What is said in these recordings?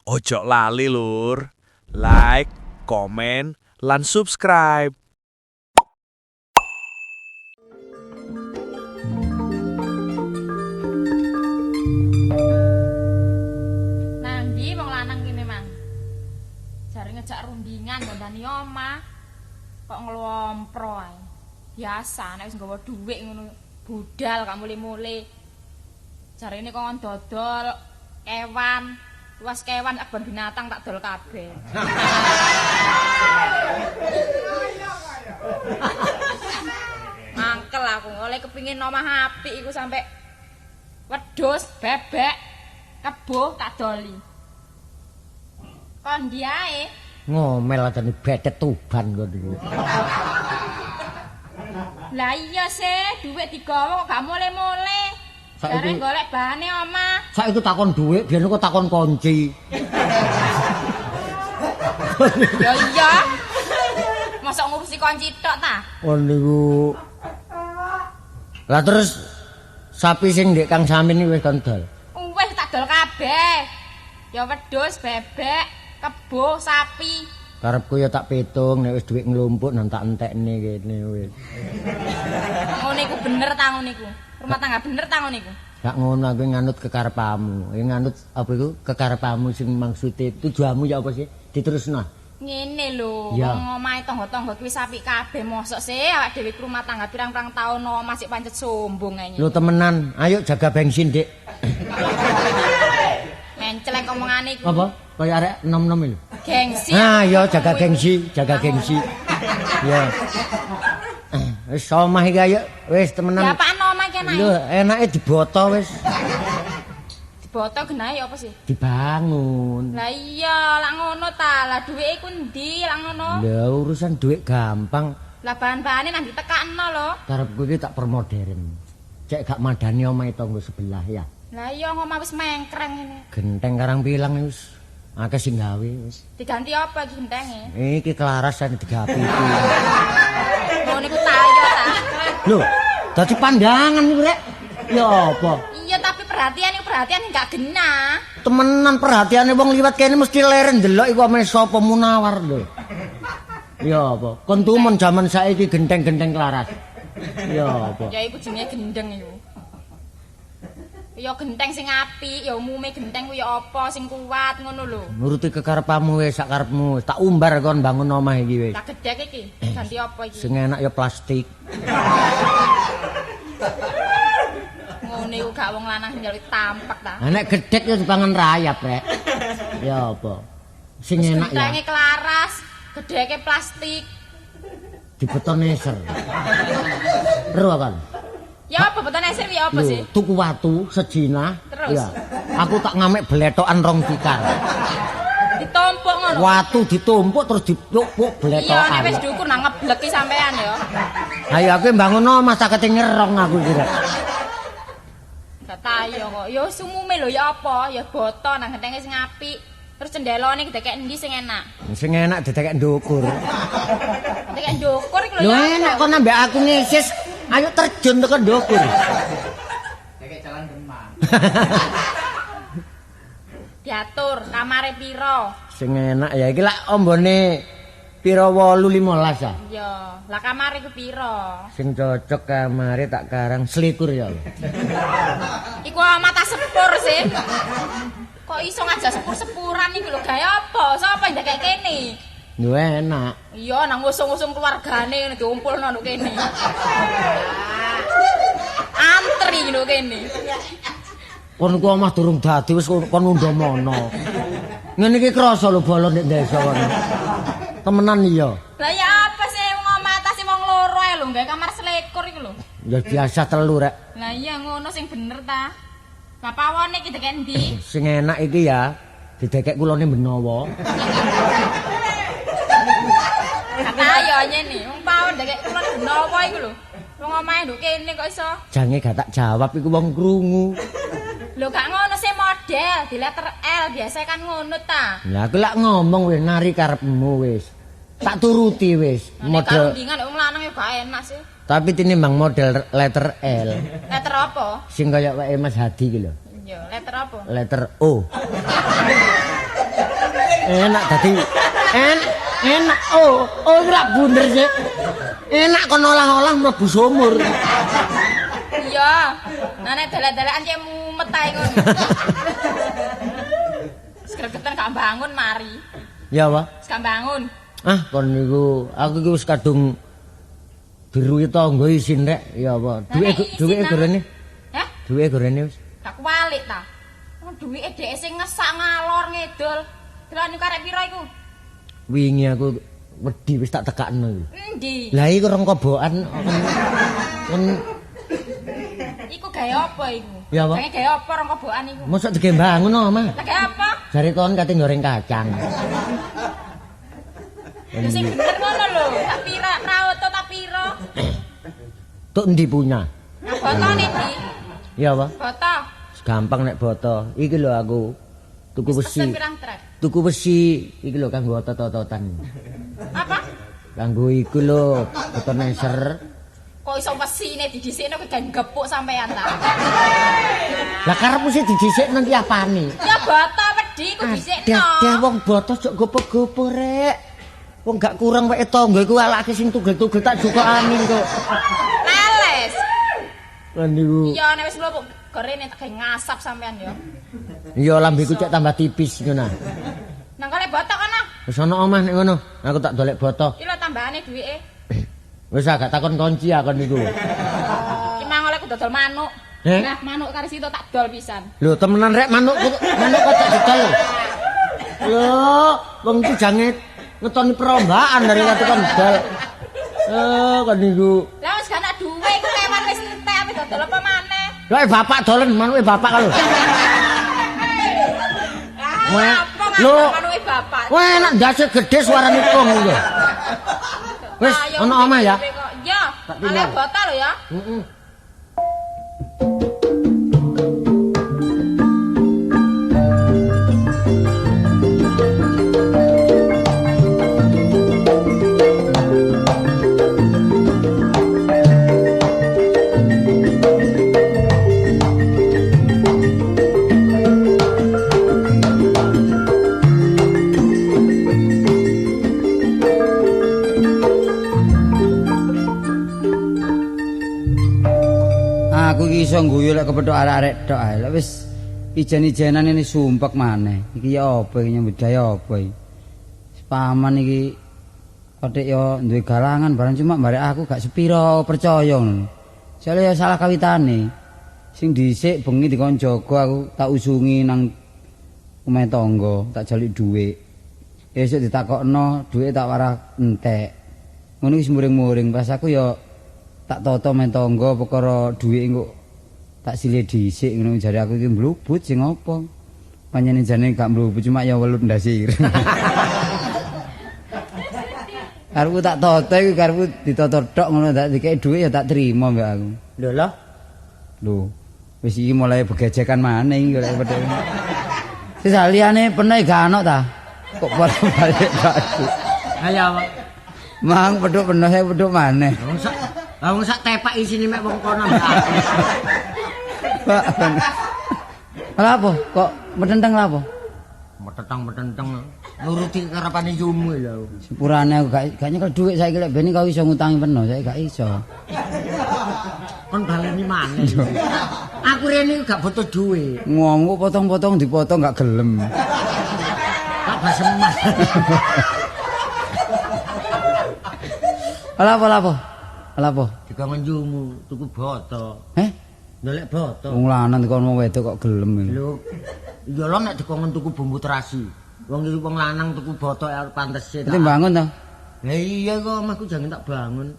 Ojo lali lur, like, komen, lan subscribe. Nang ndi wong lanang kene, Mang? Jare ngejak rundingan dandani omah. Kok nglompro ae. Biasa nek wis nggawa dhuwit ngono budal gak mule-mule. Jarene kok dodol kewan, luas kewan kebon binatang tak dol kabeh. Mangkel aku oleh kepingin omah apik iku sampe wedhus, bebek, kebo tak doli. Kon ndi ae? Ngomel atane betet Tuban kok niku. Lah iya sih, dhuwit digawa kok gak mule-mule. Jare golek bahane omah. Saiki takon dhuwit, biyen kok takon kunci. Ya iya. Mosok ngurusi kunci tok ta? Oh niku. Lah terus sapi sing ndek Kang Samin wis kon dol. Wis tak dol kabeh. Ya wedhus, bebek, kebo, sapi. Karepku ya tak pitung nek wis dhuwit nglumpuk nang tak entekne kene wis. Ngono iku bener ta ngono iku? Rumah tangga bener ta ngono iku? Gak ngono aku nganut kekarepamu. Nganut apa iku kekarepamu sing maksude tujuanmu ya apa sih? Diterusno. Ngene lho, wong omahe tangga-tangga kuwi sapi kabeh mosok sih awak dhewe rumah tangga pirang-pirang taun masih pancet sombong ae. Lho temenan, ayo jaga bensin, Dik. Mencelek omongane iku. Apa? Kaya arek nom-nom lho. Gengsi. Ah ya jaga gengsi, jaga gengsi. Ya. Wis omah iki ayo wis temenan. Ya apaan omah iki enake? Lho, enake diboto wis. Diboto genahe apa sih? Dibangun. Lah iya, lak ngono ta. Lah dhuwite iku endi lak ngono? Lah urusan dhuwit gampang. Lah bahan-bahane nang ditekakno lho. Karepku iki tak permodern. Cek gak madani omahe tangga sebelah ya. Lah iya omah wis mengkreng ngene. Genteng Karang Pilang wis akeh sing gawe wis. Diganti apa iki gentenge? Iki kelaras sing digapi iki. Ngono iku tayo ta. Lho, dadi pandangan iku rek. Ya apa? Iya tapi perhatian iku perhatian gak genah. Temenan perhatiane wong liwat kene mesti leren ndelok iku ame sapa Munawar lho. Ya apa? Kon tumen jaman saiki genteng-genteng kelaras. Ya apa? Ya iku jenenge gendeng iku. Ya genteng sing apik, ya umume genteng ku ya apa sing kuat ngono lho. Nuruti kekarepamu wis sak karepmu, tak umbar kon bangun omah iki wis. Tak gedhek iki, ganti apa iki? Sing enak ya plastik. Ngono iku gak wong lanang njaluk tampak ta. Lah nek gedhek ya dipangan rayap rek. Ya apa? Sing enak ya. Gentenge kelaras, gedheke plastik. Dibeton eser. Ero kan? Ya apa beton eser ya apa sih? Tuku watu sejinah. Terus? Ya. Aku tak ngamek bletokan rong tikar. Ditumpuk ngono. Watu ditumpuk terus dipuk-puk bletokan. Iya nek wis dukur nang ngebleki sampean ya. Ayo aku bangun omah sakete ngerong aku iki rek. Gak tayo kok. Ya sumume lho ya apa? Ya boto nang gentenge sing apik. Terus cendelone didekek endi sing enak? Sing enak didekek ndukur. Didekek ndukur iku lho. Lho enak kon ambek aku ngisis. Ayo terjun tekan ndukur. Kayak jalan Demang. Diatur kamare piro? Sing enak ya iki lak ombone piro 8 15 ah. Iya, lah kamare iku piro? Sing cocok kamare tak karang selikur ya. Iku mata sepur sih. Kok iso ngajak sepur-sepuran iku lho gawe apa? Sapa yang ndekek kene? Lho enak. Iya, nang ngusung-ngusung keluargane ngene diumpulno nduk kene. Antri nduk kene. Kon ku omah durung dadi wis kon undha mono. Ngene iki krasa lho bolo nek desa kono. Temenan iya. Lah ya apa sih wong omah atase wong loro ae lho gawe kamar selikur iku lho. Ya biasa telu rek. Lah iya ngono sing bener ta. Lah pawone iki dekek endi? Sing enak iki ya didekek kulone Benowo. Kata yo ngene, wong pawon dekek kulone Benowo iku lho. Wong omahe nduk kene kok iso. Jange gak tak jawab iku wong krungu. Lho gak ngono sih model di letter L biasa kan ngono ta. Lah aku lak ngomong wis nari karepmu wis. Tak turuti wis. Model rundingan wong lanang yo gak enak sih. Tapi tinimbang model letter L. Letter apa? Sing kaya weke Mas Hadi iki lho. Iya, letter apa? Letter O. Enak dadi enak oh ora bunder sih. Enak kon olah-olah mlebu sumur. Iya. Nah nek delek-delekan cek mumet ae ngono. Segregeten gak bangun mari. Ya apa? Gak bangun. Ah kon niku aku iki wis kadung diruwi tangga isin rek. Ya apa? Duwe gorene. Hah? Duwe gorene wis. Gak kuwalik ta. Wong duwike dhek sing ngesak ngalor ngidul. Delok niku karek pira iku? Wingi aku wedi wis tak tekakno iku. Endi? Lah iku rong kobokan kon iku gawe apa iku? Ya apa? Gawe apa rong kobokan iku? Mosok digawe bangun omah. Lah gawe apa? Jare kon kate goreng kacang. Lha sing bener ngono lho, tak pira prawoto tak pira? Tuk endi punya? Nah botone ndi? Ya apa? Boto. Gampang nek boto. Iki lho aku tuku besi. Tuku besi iki lho kanggo otot-ototan. Apa? Kanggo iku lho, betoneser. Kok iso wesine didhisikno kuwi gepuk sampean ta? Lah karepmu sih didhisikno ki apane? Ya boto wedi iku dhisikno. Deh wong boto jok gopo-gopo rek. Wong gak kurang weke tangga iku alake sing tugel-tugel tak jukokane kok. Leles. Lah niku. Iya nek wis mlopok gorene tak gawe ngasap sampean ya. Iya lambeku cek tambah tipis ngono. Nang golek boto kono. Wis ana omah nek ngono, aku tak dolek boto. Iki lho tambahane duwike. Wis agak takon kunci akon niku. Iki mang oleh ku dodol manuk. Eh? Nah, manuk kari situ tak dol pisan. Lho temenan rek manuk manuk kok tak didol. Lho, wong iki jange ngetoni perlombaan dari kate kon dol. Eh, kon niku. Lah wis gak ana duwe iku kewan wis entek ape dodol apa maneh. Lho bapak dolen manuke bapak lho. Wah, lho manuke bapak. Wah, enak ndase gedhe suarane wong iku. Wis ana omah ya. Ya, oleh boto lho ya. Heeh. Aku iki iso ngguyu lek kepethuk arek-arek tok ae. Lek wis ijen-ijenan ini sumpek maneh. Iki ya apa iki nyambut gawe apa iki? Paman iki kothek ya duwe galangan barang cuma barek aku gak sepiro percaya ngono. Soale ya salah kawitane. Sing dhisik bengi dikon jaga aku tak usungi nang omahe tangga, tak jaluk dhuwit. Esuk ditakokno, dhuwit tak warah entek. Ngono wis muring-muring pas aku ya tak toto men tangga perkara dhuwit engko tak silih dhisik ngono jare aku iki mlubut sing apa. Panjenengan jane gak mlubut cuma ya welut ndase. Karepku tak toto iku karepku ditoto tok ngono tak dikeki dhuwit ya tak trimo mbek aku. Lho lho. Lho, wis iki mulai begejekan maneh iki lek pedhe. Wis liyane penuh gak ana ta? Kok balik aku. Ayo apa? Mang pedhuk penuh saya pedhuk maneh. Lah wong sak tepak isine mek wong kono mbak aku. Pak. Lha apa kok metenteng lha apa? Metenteng-metenteng nuruti karepane yumu lho. Sepurane aku gak nyekel dhuwit saiki lek ben kau iso ngutangi peno, saiki gak iso. Kon baleni maneh. Aku rene gak butuh dhuwit. Ngomong potong-potong dipotong gak gelem. Tak basemas. Lha apa lha apa? Lha apa? Dikon yumu tuku boto. Heh? Ndolek boto. Wong lanang dikon wong wedok kok gelem. Lho, iya lho nek dikon tuku bumbu terasi. Wong iki wong lanang tuku boto pantese ta. Dadi bangun ta? Lah iya kok omahku jangan tak bangun.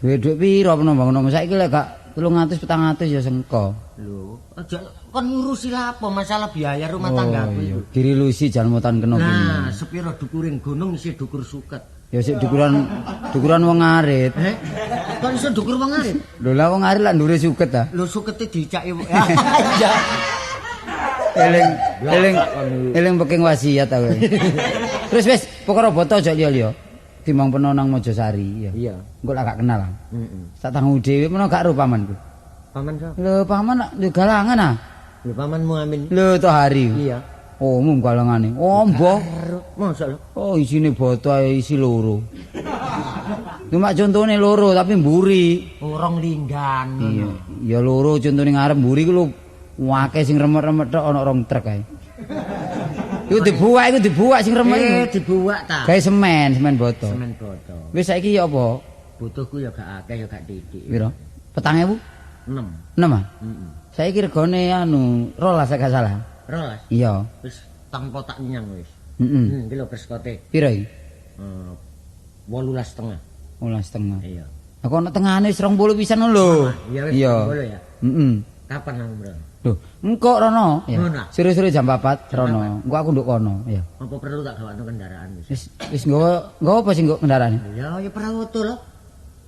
Duwe-duwe piro peno bangun omah saiki lek gak 300 400 ya sengko. Lho, aja kon ngurusi lha apa masalah biaya rumah tangga aku iku. Kiri lusi jan motan kena kene. Nah, sepiro dukuring gunung isih dukur suket. Ya sik dukuran wong arit. Eh? Kon iso dukur wong arit? Lho lah wong arit lak ndure suket ta. Lho sukete dicaki. Iya. Eling peking wasiat aku. Terus wis perkara boto aja liya-liya. Timbang peno nang Mojosari ya. Iya. Engko lak gak kenal. Heeh. Tak tanggung dhewe meno gak ro pamanku. Paman sapa? Lho paman lak ndek galangan ah. Lho pamanmu Amin. Lho Tohari. Iya. Oh, umum galangane. Ombo. Mosok lho. Oh, isine boto ae isi loro. Cuma contone loro tapi mburi. Urung linggan. Iya, ya loro contone ngarep mburi ku lho akeh sing remek-remek tok ana rong truk ae. Iku dibuak sing remek iku. Dibuak ta. Gawe semen, semen boto. Semen boto. Wis saiki ya apa? Butuhku ya gak akeh ya gak titik. Piro? 4.000? 6. 6 ah? Heeh. Saiki regane anu 12 gak salah. 12. Iya. Wis tanpa tak nyang wis. Heeh. Iki lho preskote. Piro iki? 18,5. 18,5. Iya. Lah kok ana tengahane wis 20 pisan lho. Iya wis 20 ya. Heeh. Kapan nang mrono? Lho, engko rono. Sore-sore jam 4 rono. Engko aku nduk kono, ya. Apa perlu tak gawakno kendaraan wis? Wis nggawa nggawa apa sing nggo kendaraane? Ya, ya prauto lho.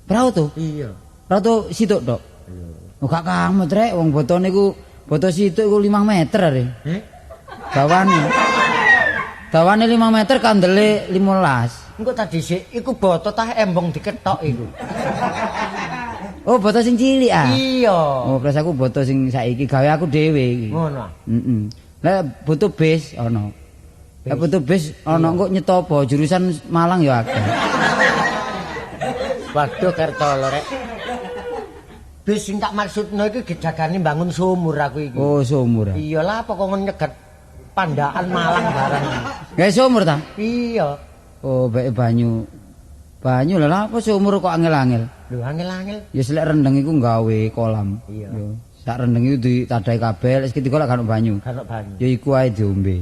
Prauto? Iya. Prauto situk tok. Iya. Oh gak kamut rek, wong botone iku boto situk iku 5 meter are. Heh? Dawane. Dawane 5 meter kandele 15. Engko tak dhisik iku boto tah embong diketok iku. Oh, boto sing cilik ah. Iya. Oh, pres aku boto sing saiki gawe aku dhewe iki. Ngono ah. Heeh. Lah butuh bis ana. Lah butuh bis ana engko nyetopo jurusan Malang ya akeh. Waduh Kertolo rek. Bis sing tak maksudno iki gedagane mbangun sumur aku iki. Oh, sumur. Iya lah apa kok nyeget pandaan Malang barang. Gawe sumur ta? Iya. Oh, bae banyu. Banyu lha apa sumur kok angel-angel? Lho angel-angel. Ya selek rendeng iku gawe kolam. Iya. Sak rendeng iku ditadahi kabeh, lek ketiga lak gak ono banyu. Gak ono banyu. Ya iku ae diombe.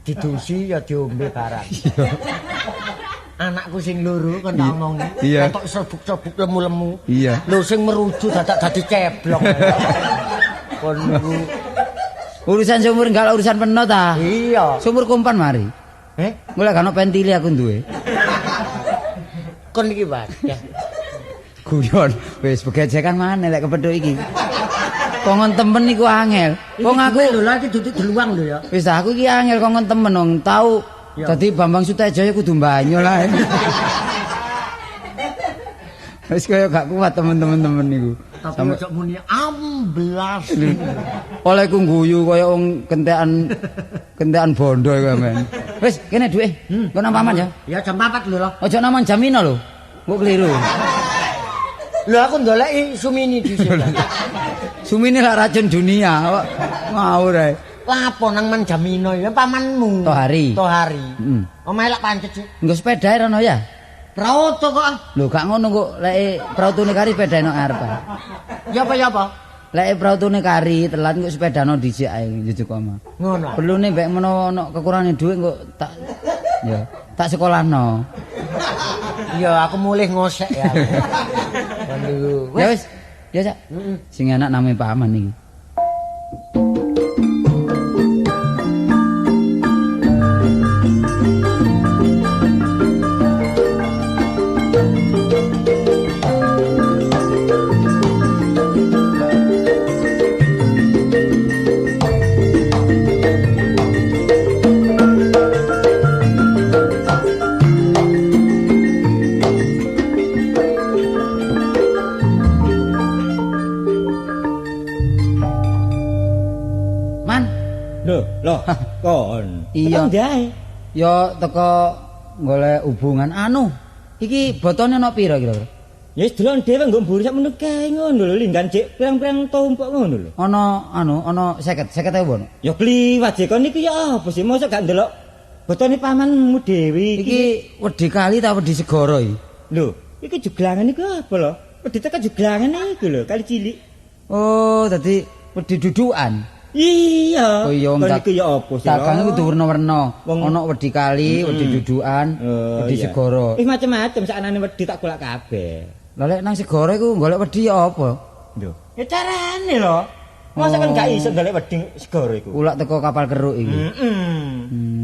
Didusi ya diombe barang. Iya. Anakku sing loro kon tak omongi. Ketok serbuk-serbuk lemu-lemu. Iya. Lho sing merujuk dadak dadi ceblok. Kon niku urusan sumur enggak urusan peno ta? Iya. Sumur kumpan mari. Eh? Mulai gak ono pentile aku duwe. Kon iki wadah. Guyon, wis begejekan maneh lek kepethuk iki. Kongon temen iku angel. Wong aku lho lha iki duduk deluang lho ya. Wis aku iki angel kongon temen wong tau dadi Bambang Sutejo ya kudu banyo lah. Wis kaya gak kuat temen-temen temen niku. Tapi ojo muni amblas. Oleh ku guyu kaya wong kentekan bondo iku men. Wis kene duwe. Engko nang paman ya. Ya jam 4 lho lho. Ojo nang Jamino lho. Engko keliru. Lho aku ndoleki Sumini dhisik. Sumini lak racun dunia kok ngawur ae. Lapo nang Manjamino ya pamanmu. Tohari. Tohari. Heeh. Omahe lak pancet sih. Nggo sepeda rono ya. Prauto kok. Lho gak ngono kok lek prautune kari sepedane arep. Ya apa ya apa? Lek prautune kari telat engko sepedano dhisik ae njujuk omah. Ngono. Perlune mbek menawa ana kekurangane dhuwit engko tak ya tak sekolahno. Iya aku mulih ngosek ya. Ya wis. Ya Cak. Heeh. Sing enak name paman iki. Loh, kon. Iya. Ya teko golek hubungan anu. Iki botone ana pira kira-kira? Ya wis delok dhewe nggo mburi sak mene kae ngono lho, linggan jek pirang-pirang tumpuk ngono lho. Ana anu, ana 50, 50.000 ono. Ya kliwat jek kon iki ya apa sih mosok gak ndelok botone pamanmu dhewe iki. Iki wedi kali ta wedi segara iki? Lho, iki juglangan iku apa lho? Wedi teko juglangan iku lho, kali cilik. Oh, dadi wedi dudukan. Iya. Oh iya, kon iku ya apa sih? Dagang iku kudu werna-werna. Ana wedi kali, wedi dudukan, wedi segara. Wis macem-macem saknane wedi tak golek kabeh. Lah lek nang segara iku golek wedi ya apa? Lho, ya carane lho. Masa kan gak iso golek wedi segara iku. Ulak teko kapal keruk iki. Heeh.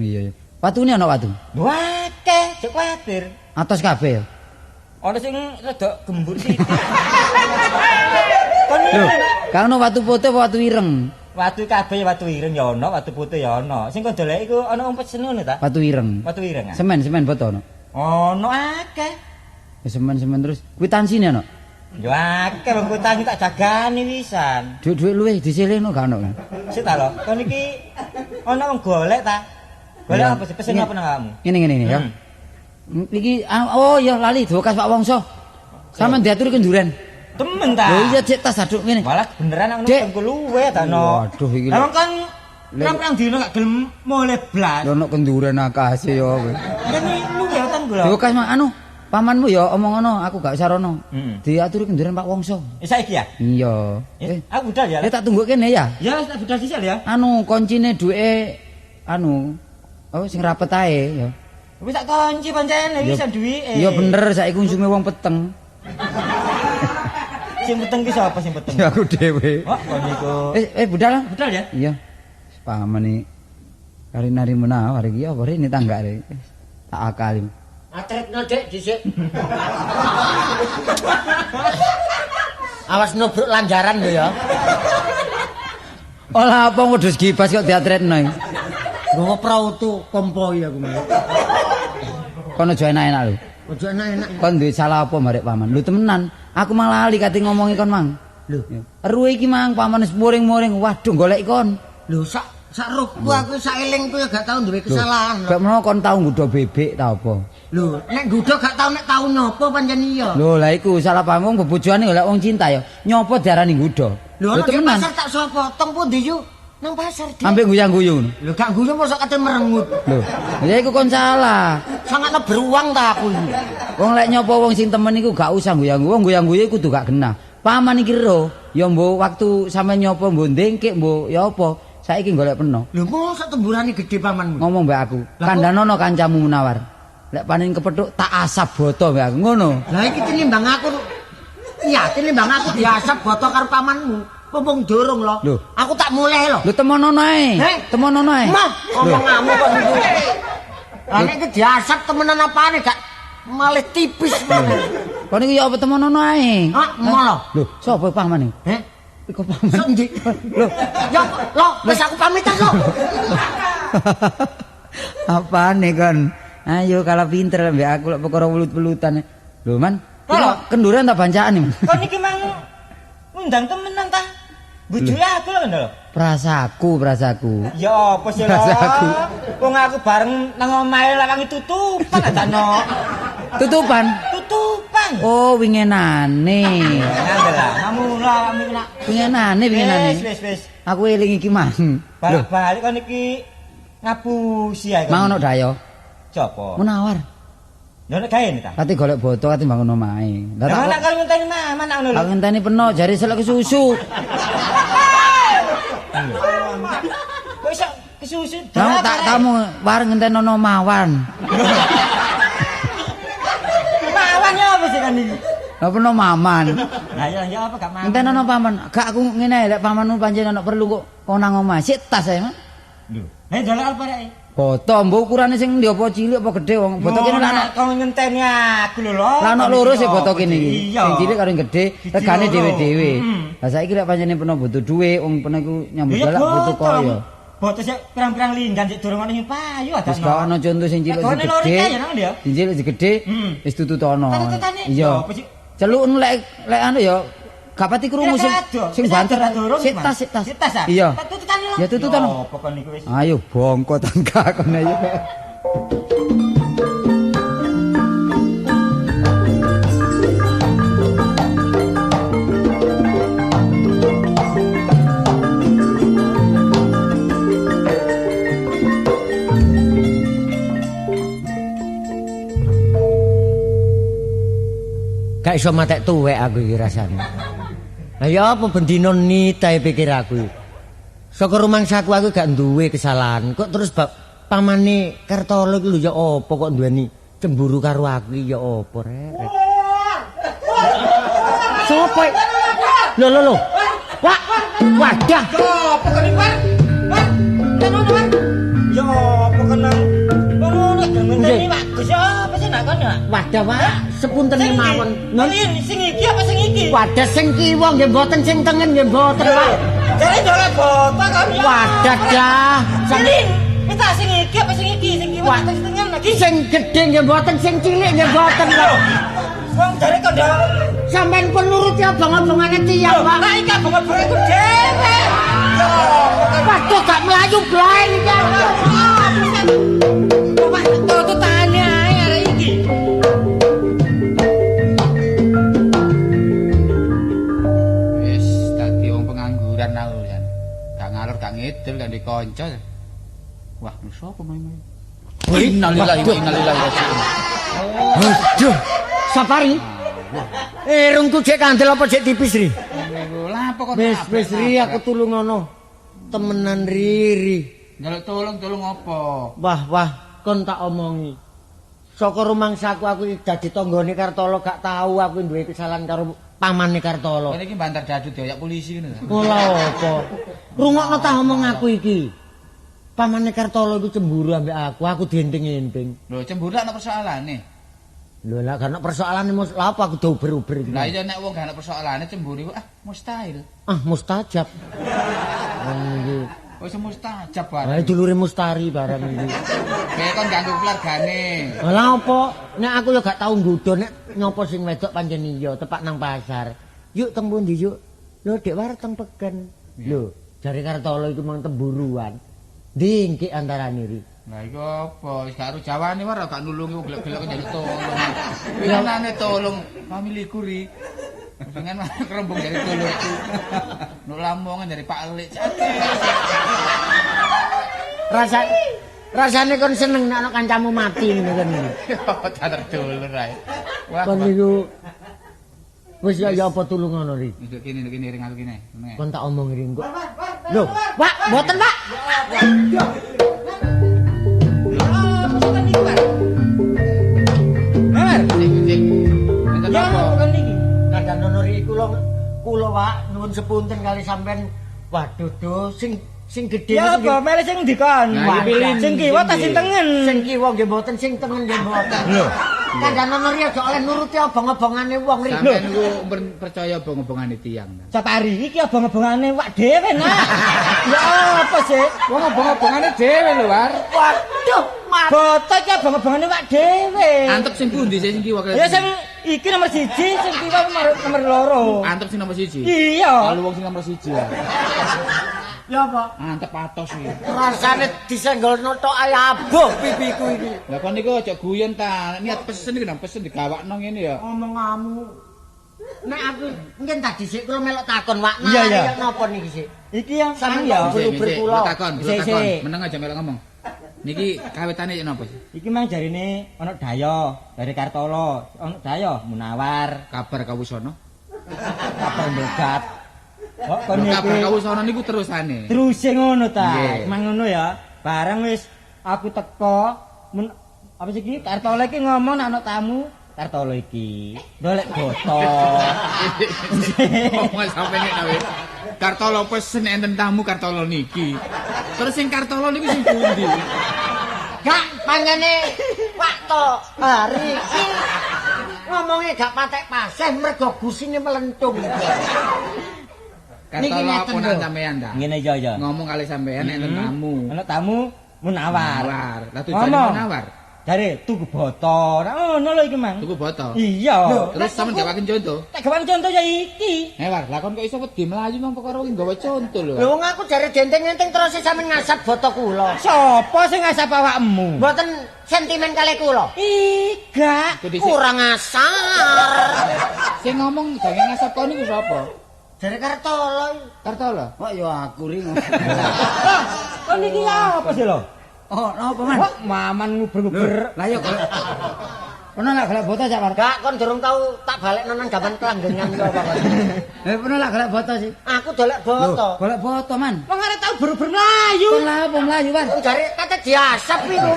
Iya iya. Watune ana watu? Wah, akeh, jek kuwatir. Atos kabeh ya. Ana sing rada gembur sithik. Kon lho, gak ono watu putih apa watu ireng? Watu kabeh watu ireng ya ana, watu putih ya ana. Sing kon doleki iku ana wong pesen ngono ta? Watu ireng. Watu ireng. Semen-semen boto ana. Ana akeh. Semen-semen terus kwitansi ana. Ya akeh wong kwitansi tak jagani wisan. Dhuwit-dhuwit luwih disilihno gak ono kan? Sik ta lho, kon iki ana wong golek ta? Golek apa sih? Pesen apa nang kamu? Ngene ya. Iki oh ya lali dokas Pak Wongso. Sampeyan diaturi kenduren. Temen ta. Lho iya cek tas aduk ngene. Malah beneran aku nunggu luwe ta no. Waduh iki. Lah kan pirang dino gak gelem mulih blas. Lho nek kenduren akase ya kowe. Ngene luwe utang lho. Dokas mak anu pamanmu ya omong ngono aku gak usah rono. Diaturi kenduren Pak Wongso. Saiki ya? Iya. Aku budal ya. Tak tunggu kene ya. Ya tak budal dhisik ya. Anu koncine duwe anu oh sing rapet ae ya. Wis tak kunci pancen iki iso duwike. Iya bener saiki unsume wong peteng. Sing peteng ki sapa sing peteng? Ya aku dhewe. Oh, kon niku. Budal. Budal ya? Iya. Paman iki kari-nari menawar iki apa rene tanggare. Tak akali. Atretno Dik dhisik. Awas nubruk lanjaran lho ya. Olah apa wedhus gibas kok diatretno iki. Nggawa prautu kompoi aku mau. Kon aja enak-enak lho. Aja enak-enak. Kon duwe salah apa marek paman? Lho temenan, aku malah lali kate ngomongi kon mang. Lho, eruhe iki mang paman wis muring-muring, waduh golek kon. Lho sak rohku aku sak elingku ya gak tau duwe kesalahan lho. Gak menawa kon tau nggodha bebek ta apa? Lho, nek nggodha gak tau nek tau nyopo pancen iya. Lho, lah iku salah paham wong bebojone golek wong cinta ya. Nyopo diarani nggodha. Lho temenan. Pasar tak sapa? Teng pundi yu? Nang pasar Dik. Sampe guyang-guyu ngono. Lho gak guyu mosok kate merengut. Lho, ya iku kon salah. Sangane beruang ta aku iki. Wong lek nyopo wong sing temen iku gak usah guyang-guyu. Wong guyang-guyu kudu gak genah. Paman iki ro, ya mbok waktu sampe nyopo mbok ndengkik mbok ya apa. Saiki golek peno. Lho mosok temburane gedhe pamanmu. Ngomong mbek aku, kandhanono kancamu Munawar. Lek panen kepethuk tak asap boto mbek aku ngono. Lah iki tinimbang aku. Iya, tinimbang aku diasap boto karo pamanmu. Mumpung durung lho. Aku tak mulih lho. Lho temonono ae. Temonono ae. Mah, omonganmu kok niku. Lah nek iki diasap temenan apane gak malih tipis ngono. Kon niku ya apa temonono ae. Hah, ngono. Lho, sapa paman iki? Heh? Iku paman. Sok ndi? Lho, ya lho, wis aku pamitan lho. Apane kon? Ayo kalah pinter mbek aku lek perkara welut-welutan. Lho, Man. Kenduran ta bancaan iki? Kon iki mang ngundang temenan ta? Bojone aku lho lho. Prasaku. Ya apa sih lho? Wong aku bareng nang omahe lawange tutupan adano. Tutupan? Tutupan. Oh, wingenane. Ngandel lah, ngamu awakmu iki nak. Wingenane. Wis. Aku eling iki mang. Balik kon iki ngapusi ae. Mang ono dayo. Sopo? Munawar. Lho nek gawe ta? Kate golek boto kate bangun omahe. Lah tak kon ngenteni maman nak ngono lho. Tak ngenteni peno jare selek kesusu. Kok iso kesusu? Lah tak tamu wareng ngenteni ono mawan. Mawan ya apa sih kan iki? Lah peno maman. Lah ya apa gak maman? Ngenteni ono paman. Gak aku ngene lek pamanmu pancen ono perlu kok kon nang omah. Sik tas ae, Mas. Lho, nek dolek apa rek? Boto mbok ukurane sing ndi apa cilik apa gedhe wong boto kene lak kok ngenteni aku lho lho. Lah ono loro sih boto kene iki. Sing cilik karo sing gedhe regane dhewe-dhewe. Lah saiki lek pancene peno butuh dhuwit wong peno iku nyambut galak butuh kaya. Boto sik pirang-pirang linggan sik durung ono sing payu ada. Wis gak ono conto sing cilik sing gedhe. Sing cilik sing gedhe wis tututono. Iya. Celuken lek lek anu ya gak pati krungu sing banter. Sik tas. Iya. Ya tututan. Apa kon niku wis. Ayo bongko tangga kon ayo. Gak iso matek tuwek aku iki rasane. Lah ya apa bendina nitae pikir aku iki. Saka rumangsaku aku gak duwe kesalahan. Kok terus bab pamane Kartolo iki lho ya apa kok duweni cemburu karo aku iki ya apa rek. Sopo? Lho lho lho. Wah, wadah. Apa kon iki, War? War, tenan War. Ya apa kenang. Ngono ngenteni Pak Gus ya apa sih nak kon ya? Wadah, Pak. Sepuntene mawon. Sing iki apa sing iki? Wadah sing kiwa nggih mboten, sing tengen nggih mboten, Pak. Jare dolek boto kon ya. Wadah dah. Sing kita sing iki apa sing iki? Sing kiwa sing tengen lagi. Sing gedhe nggih mboten, sing cilik nggih mboten, Pak. Wong jare kon sampean pun nuruti abang-abangane tiyang, Pak. Lah iki abang-abang iku dhewe. Waduh gak mlayu blaen iki. kanca. Wah, lho sapa main-main? Innalillahi wa inna ilaihi raji'un. Aduh, Safari. Irungku jek kandel apa jek tipis ri? Lah apa kok wis ri aku tulungono. Temenan Riri. Njaluk tolong apa? Wah, wah, kon tak omongi. Saka rumangsaku aku dadi tanggane Kartolo gak tau aku duwe kesalahan karo pamane Kartolo. Kene iki bantar dadu dioyak polisi ngono. Ora apa. Rungokno ta omong aku iki. Pamane Kartolo iku cemburu ambek aku dienting-enting. Lho, cemburu ana persoalane. Lho lah gak ana persoalane mos lha apa aku dober-uber iki. Lah iya nek wong gak ana persoalane cemburu iku ah mustahil. Ah mustajab. Wong iki wis mustajab bareng. Lah dulure mustari barang iki. Kayak kon ganggu keluargane. Lah apa? Nek aku ya gak tau nggodho nek nyopo sing wedok pancen iya tepak nang pasar. Yuk teng pundi yuk? Lho Dek War teng peken. Lho, jare Kartolo iku mang temburuan. Dingkik antarane ri. Lah iku apa? Wis gak ero jawane war gak nulungi wong gelek-gelek njaluk tolong. Winginane tolong familiku ri. Dengan kerembung dari dulurku. Nuk Lamongan dari Pak Elik. Rasane kon seneng nek ana kancamu mati ngono kan. Tak dulur ae. Wah. Kon niku wis ya apa tulungono ri. Nduk kene ring aku kene. Kon tak omong ri engko. Lho, Pak, mboten, Pak. Kula Pak nuwun sepunten kali sampean. Waduh do sing gedhe ya apa mele sing ndi kon? Sing kiwa ta sing tengen? Sing kiwa nggih mboten, sing tengen nggih mboten. Lho, kandhane ri aja oleh nuruti obong-obongane wong ri. Sampeyan niku percaya obong-obongane tiyang. Sapari iki obong-obongane wak dhewe nak. Ya apa sih? Wong obong-obongane dhewe lho, War. Waduh, boto iki obong-obongane wak dhewe. Antep sing pundi sing kiwa? Ya sing iki nomor 1, sing kiwa nomor 2. Antep sing nomor 1. Iya. Lalu wong sing nomor 1 ya. Ya apa? Antep atos iki. Rasane disenggolno tok ae abuh pipiku iki. Lah kon niku aja guyon ta. Niat pesen iki nang pesen digawakno ngene ya. Omonganmu. Nek aku mungkin tadi sik kula melok takon Wak. Nah, napa niki sik? Iki yang sampeyan ya. Kula takon, meneng aja melok ngomong. Niki kawitane yen napa sih? Iki mang jarine ana dayo dari Kartolo, ana dayo Munawar, kabar kawusana. Kabar mlegat. Kok kon iki kabar kawusana niku terusane. Teruse ngono ta. Mang ngono ya. Bareng wis aku teko apa sih iki Kartolo iki ngomong nek ana tamu, Kartolo iki golek boto. Ngomong sampe nek kowe. Kartolo pesen enten tamu Kartolo niki. Terus sing Kartolo niku sing pundi? Gak pancene Pak to hari iki ngomongnya gak patek paseh mergo gusine melentung. Kartolo ponakan sampean ta? Ngene iya ya. Ngomong kali sampean enten tamu. Ana tamu Munawar. Lah tujuane Munawar. Jare tuku boto. Nah ngono lho iki Mang. Tuku boto. Iya. Terus sampean gawaken conto. Tak gawaken conto ya iki. War, lah kon kok iso wedi mlayu nang perkara iki nggawa conto lho. Lho wong aku jare denteng-enteng terus sampean ngasap boto kula. Sopo sing ngasap awakmu? Mboten sentimen kali kula. Iga. Kurang asar. Sing ngomong jange ngasap kon niku sapa? Jare Kartolo. Kartolo? Kok ya aku ri. Lah, kon iki apa sih lho? Oh, napa Man? Kok maman nguber-nguber. Lah ya ono lak golek boto Cak War. Gak, kon durung tau tak balekno nang gaman kelanggengan kok apa kon. Ono lak golek boto sih. Aku dolek boto. Golek boto, Man. Wong arep tau beru-beru mlayu. Kon lha apa mlayu, War? Wong jare kate diasap iku.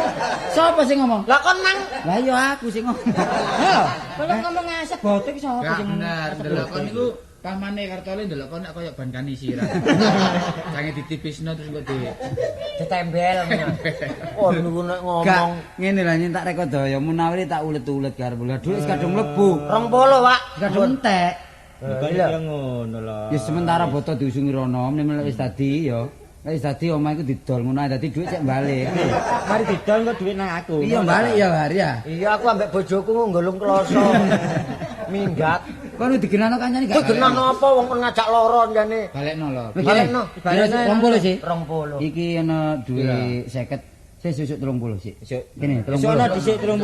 Sopo sing ngomong? Lah kon nang. Lah ya aku sing ngomong. Lho, kon ngomong ngasap boto iki sapa sing ngomong? Bener, delok kon niku pamane Kartole ndelok kon nek kaya ban kanisi ra. Jange ditipisno terus kok ditembel. Oh niku nek ngomong ngene lha nyentak reka daya Munawir tak ulet-ulet karo lha dhuwit wis kadung mlebu. 20, Pak. Kadung entek. Lha ngono lho. Ya sementara boto diusungi rono nek wis dadi ya. Wis dadi omah iku didol ngono ae dadi dhuwit cek balik. Mari didol kok dhuwit nang aku. Iya balik ya War ya. Iya aku ambek bojoku nggolong kloso. Minggat. Kono digenano kancane gak? Digenano apa wong kon ngajak loro jane. Balekno lho. Balekno. Balekno 20 sih. 20. Iki ana dhuwit 50. Sik susuk 30 sik. Kene 30. Susukno dhisik 30.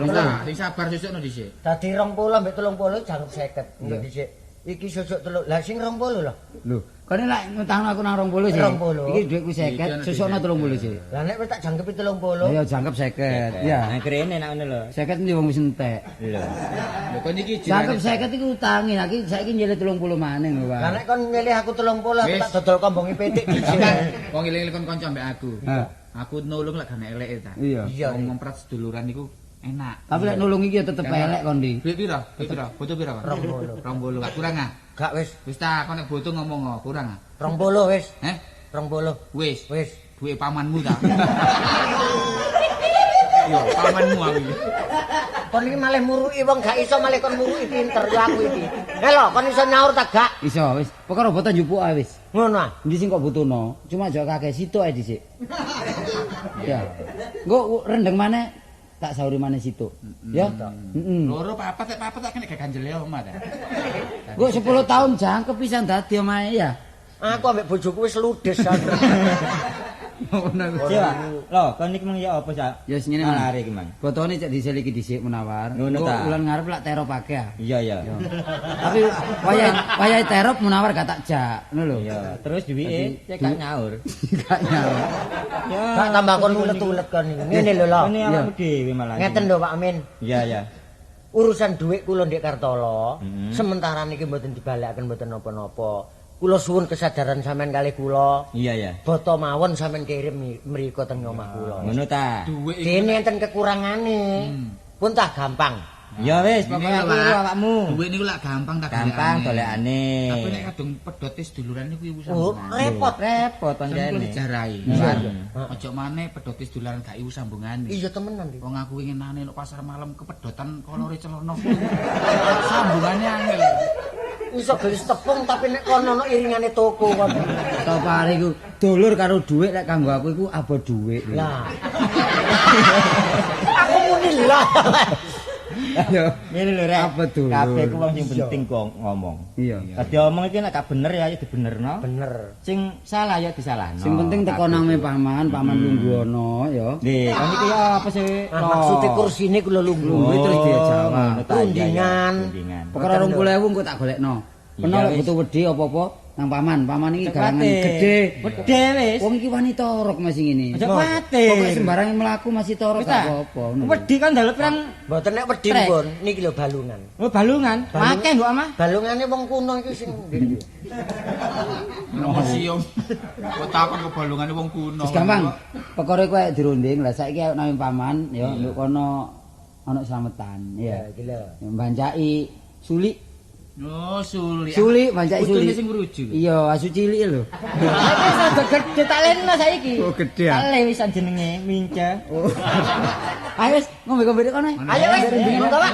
30. Sing sabar susukno dhisik. Dadi 20 ambek 30 jangkep 50. Engko dhisik. Iki sesuk 3. Lah sing 20 lho. Lho, kene lek ngutangno aku nang 20 sih. 20. Iki dhuwitku 50, sesukno 30 sih. Lah nek wis tak jangkepi 30. Ayo jangkep 50. Ya. Nah, krene nek ngono lho. 50 endi wong wis entek. Lho. Lho kon iki Jangkep 50 iku utange, lha iki saiki nyilih 30 maneh lho, Pak. Lah nek kon nyilih aku 30 aku tak dodol kombongi pitik dhisik. Wong eling-eling kon kanca ambek aku. Ha. Aku nulung lek gak eleke ta. Iya. Iya. Wong ngemprat seduluran iku enak. Tapi lek nulung iki ya tetep elek kon ndi. Duit piro? Duit piro? Butuh piro, Pak? 20. 20. Gak kurang ah? Gak wis. Wis ta, kon nek butuh ngomong kurang ah? 20 wis. Heh? 20. Wis. Wis. Duit pamanmu ta? Yo, pamanmu aku iki. Kon iki malih muruki wong gak iso malih kon muruki pinter yo aku iki. Lho, kon iso nyaur ta gak? Iso wis. Perkara boten njupuk ae wis. Ngono ah. Endi sing kok butuhno? Cuma aja kakek situk ae dhisik. Ya. Engko rendeng maneh tak sauri maneh situk. Ya. Heeh. Loro papat, nek papat tak kena gak ganjele omah ta. Engko 10 tahun jangkep pisan dadi omahe ya. Aku ambek bojoku wis ludes aku. Ngono kuwi. Iya. Lho, kon iki mung ya apa, Cak? Ya wis ngene Mang. Arek iki, Mang. Botone cek diseliki dhisik Munawar. Ngono ta. Wulan ngarep lak terop akeh ah. Iya, iya. Tapi wayahe terop Munawar gak tak jak, ngono lho. Iya, terus duwike cek gak nyaur. Gak nyaur. Ya. Gak tambah kon ulet-ulet kon iki. Ngene lho lho. Ngene awakmu dhewe malah. Ngeten lho Pak Amin. Iya, iya. Urusan dhuwit kula ndek Kartolo, sementara niki mboten dibalekaken mboten napa-napa. Kula suwun kesadaran sampean kalih kula. Iya, iya. Boto mawon sampean kirim mriko teng omah kula. Ngono ta. Duit iki Dene enten kekurangane. Pun tah gampang. Ya wis, pokoke aku weruh awakmu. Duit niku lak gampang ta Gampang dolekane. Tapi nek kadung pedote seduluran niku iku Oh, sambungane. repot. Repot Sampeyan pancene. dijarahi. Ojo maneh pedote seduluran gak iku sambungane. Iya temenan iki. Wong aku winginane nek pasar malam kepedotan kolore celana. Sambungane angel. Iso gelis tepung tapi nek kono ono iringane toko kon. Topare iku dulur karo dhuwit lek kanggo aku iku abot dhuwit. Lah. Aku muni lah. Ayo. Ngene lho rek. Apa dulur? Kabeh ku wong sing penting kok ngomong. Iya. Dadi omong iki nek gak bener ya ayo dibenerno. Bener. Sing salah ya disalahno. Sing penting teko nang paman, paman lungguh ana ya. Nggih, kon iki ya apa sih? Nah, maksudnya kursine kula lungguh. Lungguh terus dia jawab. Ngono ta, iya, iya. Rundingan. Rundingan. Perkara 20.000 engko tak golekno. Peno Iya, lek wis. butuh wedi apa-apa nang paman. Paman iki Aja galangan kuwatir. gede. Gede wis. Wong iki wani torok masih ngene. Aja kuwatir. Pokoke sembarang mlaku masih torok Wis gak ta? apa-apa. ngono. Wedi kan njaluk pirang Mboten nek wedi Trek. pun niki lho balungan. oh balungan. Akeh kok amah. Balungane wong kuno iki sing ndi. Museum. Kok takon kebalungane wong kuno. Wis gampang. Perkara iku ayo dirunding. Lah saiki ayo nang paman ya nduk kono ana slametan ya. Iki lho. Bancaki sulik. Oh, sulik. Sulik, bancaki Putune sulik. sing ngruju. Iya, asu cilik lho. Saiki wis rada gede tak leno saiki. Oh, gede ah. Tak le wisan jenenge mince. Ayo wis ngombe-ngombe kono. Ayo wis, monggo Pak.